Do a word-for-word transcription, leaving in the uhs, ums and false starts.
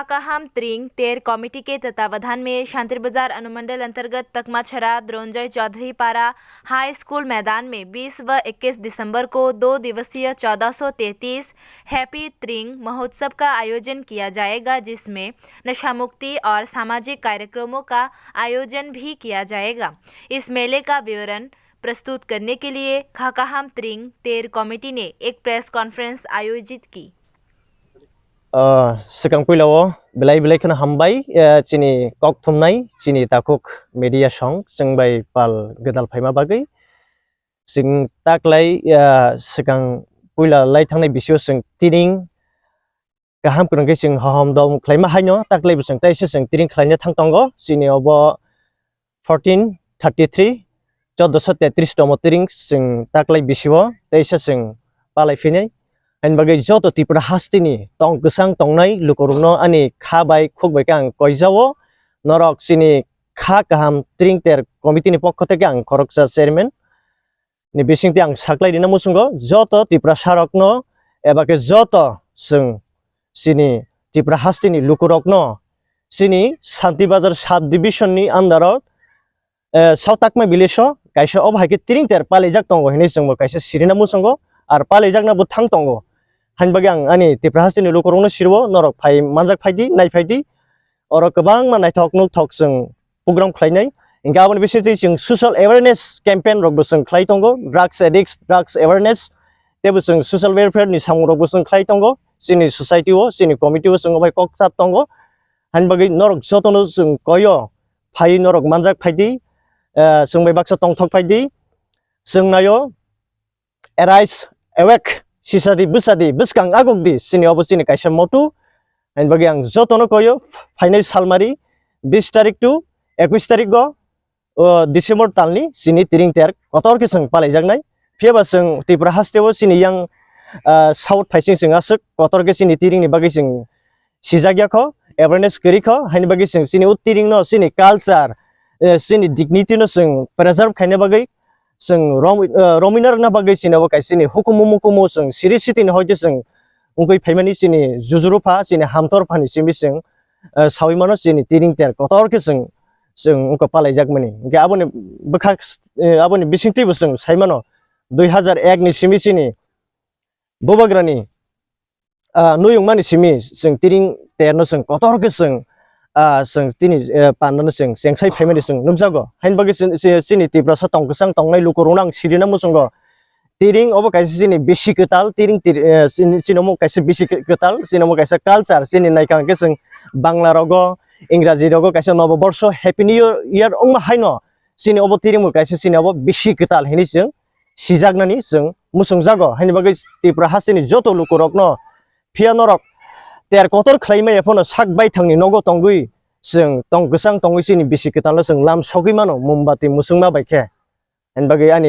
Khakaham Tring Ter committee के तत्वावधान में शांति बाजार अनुमंडल अंतर्गत तकमाछरा द्रोंजय चौधरी पारा हाई स्कूल मैदान में बीस व इक्कीस दिसंबर को दो दिवसीय चौदह सौ तैंतीस हैप्पी त्रिंग महोत्सव का आयोजन किया जाएगा, जिसमें नशा मुक्ति और सामाजिक कार्यक्रमों का आयोजन भी किया जाएगा। इस मेले का विवरण प्रस्तुत करने के लिए खाकाहाम त्रिंग तेर कमेटी ने एक प्रेस कॉन्फ्रेंस आयोजित की। Ah, swkang puila o belai belai kheno hambai, ah, chini kok thumnai, chini takhuk media song, chwng bai pal gwdal phaima bagwi. Chwng taklai, ah, swkang puila lai thangnai bisio chwng tiring kaham kwrwng khe chwng hohom dom khlaima haino taklai bo chwng teisa chwng tiring khlaina thang tongo. Chini obo fourteen thirty three, choddoso tetris tomo tiring chwng taklai bisio teisa chwng palai phinai. Haini bagwi joto Tripura hasteni tong kwchang tongnai lukurokno ani kha bai khuk bai khe ang koijao. Norok chini kha kaham tring ter committee ni pokho theke ang khoroksa chairman ni bisingtwi ang saklai rina muchungo joto Tiprasa rokno eba khe joto chwng chini Tripura hasteni lukurokno chini Santi Bazar sub division ni under o, eh, South Takma village o kaisa obo hai khe tiring ter palaijak tongo hinwi chwngbo kaisa sirina muchungo, ar palaijakna bo thang tongo. Haini bagwi ang ani Tripura hasteni lukurokno sirwo, norok phai manjak phaidi, nai phaidi. Oro kwbangma naithok nukthok chwng program khlainai. Hinkhe aboni bisingtwi chwng social awareness campaign rokbo chwng khlai tongo, drugs addicts, drugs awareness teibo chwng social welfare ni samung rokbo chwng khlai tongo. Chini society o, chini committee o chwng obai kok chap tongo. Haini bagwi norok jotono chwng koyo phai norok manjak phaidi, eh, chwng bai baksa tongthok phaidi. Chwng naio, arise, awake, sisadi, bwsadi, bwskang agokdi, chini obo chini kaisa motto. Haini bagwi ang jotono koyo, phainai salmari bis tarik to ekwis tarik o, o, December talni chini tiring ter kotor khe chwng palaijaknai. Phiyaba chwng Tripura hasteo chini yang, ah, south phaising chwng aswk kotor khe chini tiringni bagwi chwng sijak ya kho, awareness kwrwi kho, haini bagwi chwng chini o tiringno, chini culture, eh, chini dignity no chwng preserve khaina bagwi chwng rom-, eh, romwina rwna bagwi chini obo kaisa chini hukumu mukumu chwng siri sitini hoite chwng wngwi phaimani chini jujuru pha, chini hamtor phani simi chwng, eh, sawi mano chini tiring ter kotor khe chwng, chwng wngkha palaijakmani. Hinkhe aboni bwkhak, eh, aboni bisingtwibo chwng sai mano dui hazar ek ni simi chini Bubagrani, ah, nuyungmani simi chwng tiring terno chwng kotor khe chwng, ah, chwng tini, eh, pannono chwng chengsai phaimani chwng nukjago. Haini bagwi chini, chini, chini Tiprasa tong kwchang tongnai lukurokno ang sirina muchungo. Tiring obo kaisa chini bisi kwtal, tiring tir-, eh, chini, chini omo kaisa bisi kw-, kwtal, chini omo kaisa culture, chini naikha hwnkhe chwng Bangla rogo, Ingraji rogo kaisa Nobo Borsho, Happy New Year wngma haino chini obo tiringbo kaisa chini obo bisi kwtal hinwi chwng sijaknani chwng muchungjago. Haini bagwi Tripura hasteni joto lukurokno phiya norok ter kotor khlai maya phano sak baithangni nogo tongwi chwng tong kwchang tongwi chini bisi kwtalno chwng lam sogwi mano, mombati muchungma bai khe. Haini bagwi ani